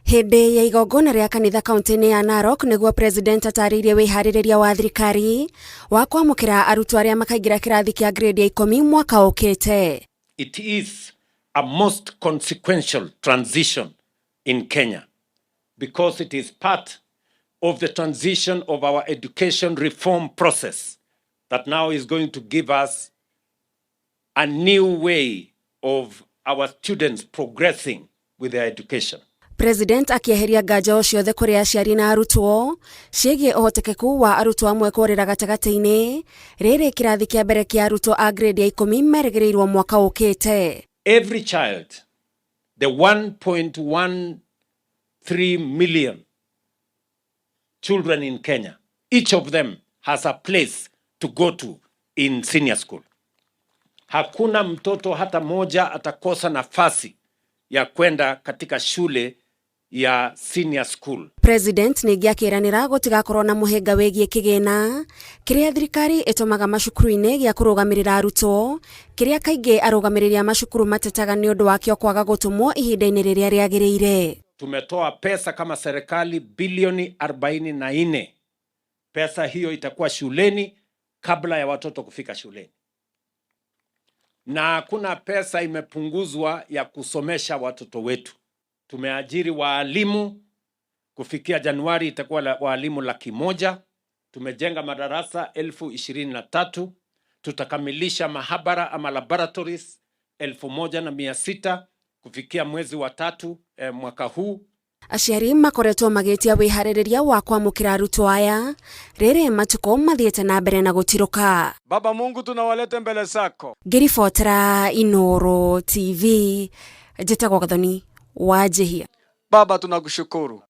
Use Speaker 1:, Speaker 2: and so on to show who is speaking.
Speaker 1: Hĩndĩ ya igongona rĩa kanitha kaunti-inĩ ya Narok nĩguo President atarĩirie wĩharĩrĩria wa thirikari wa kwamũkĩra arutwo arĩa makaingĩra kĩrathi kĩa grade ya 10 mwaka ũkĩte.
Speaker 2: It is a most consequential transition in Kenya because it is part of the transition of our education reform process that now is going to give us a new way of our students progressing with their education.
Speaker 1: President akĩeheria nganja o ciothe kũrĩ aciari na arutwo ciĩgiĩ ũhotekeku wa arutwo amwe kũrĩra gatagatĩ-inĩ rĩrĩ kĩrathi kĩa mbere kĩa arutwo a grade ya 10 merĩgĩrĩirwo mwaka ũkĩte.
Speaker 2: Every child, the 1.13 million children in Kenya, each of them has a place to go to in senior school. Hakuna mtoto hata moja atakosa nafasi ya kwenda katika shule ya senior school.
Speaker 1: President ningĩ akĩranĩra gũtigakorwo na mũhĩnga wĩgiĩ kĩgĩna kĩrĩa thirikari ĩtũmaga macukuru-inĩ gĩa kũrũgamĩrĩra arutwo, kĩrĩa kaingĩ arũgamĩrĩri a macukuru matetaga nĩ ũndũ wakĩo kwaga gũtũmwo ihinda-inĩ rĩrĩa rĩagĩrĩire.
Speaker 2: Tumetoa pesa kama serikali bilioni 44. Pesa hiyo itakuwa shuleni kabla ya watoto kufika shuleni, na hakuna pesa imepunguzwa ya kusomesha watoto wetu. Tumeajiri waalimu, kufikia Januari itakuwa waalimu 100,000. Tumejenga madarasa 23,000. Tutakamilisha mahabara ama laboratories 1600 kufikia mwezi wa tatu mwaka huu.
Speaker 1: Aciari makoretwo magĩtia wĩharĩrĩria wa kwamũkĩra arutwo aya rĩrĩ matukũ mathiĩte na mbere na gũtirũka.
Speaker 3: Baba Mungu, tunawaleta mbele zako.
Speaker 1: Ngĩribotera Inooro TV, njĩtagwo Gathoni wa Njihia.
Speaker 3: Baba, tunakushukuru.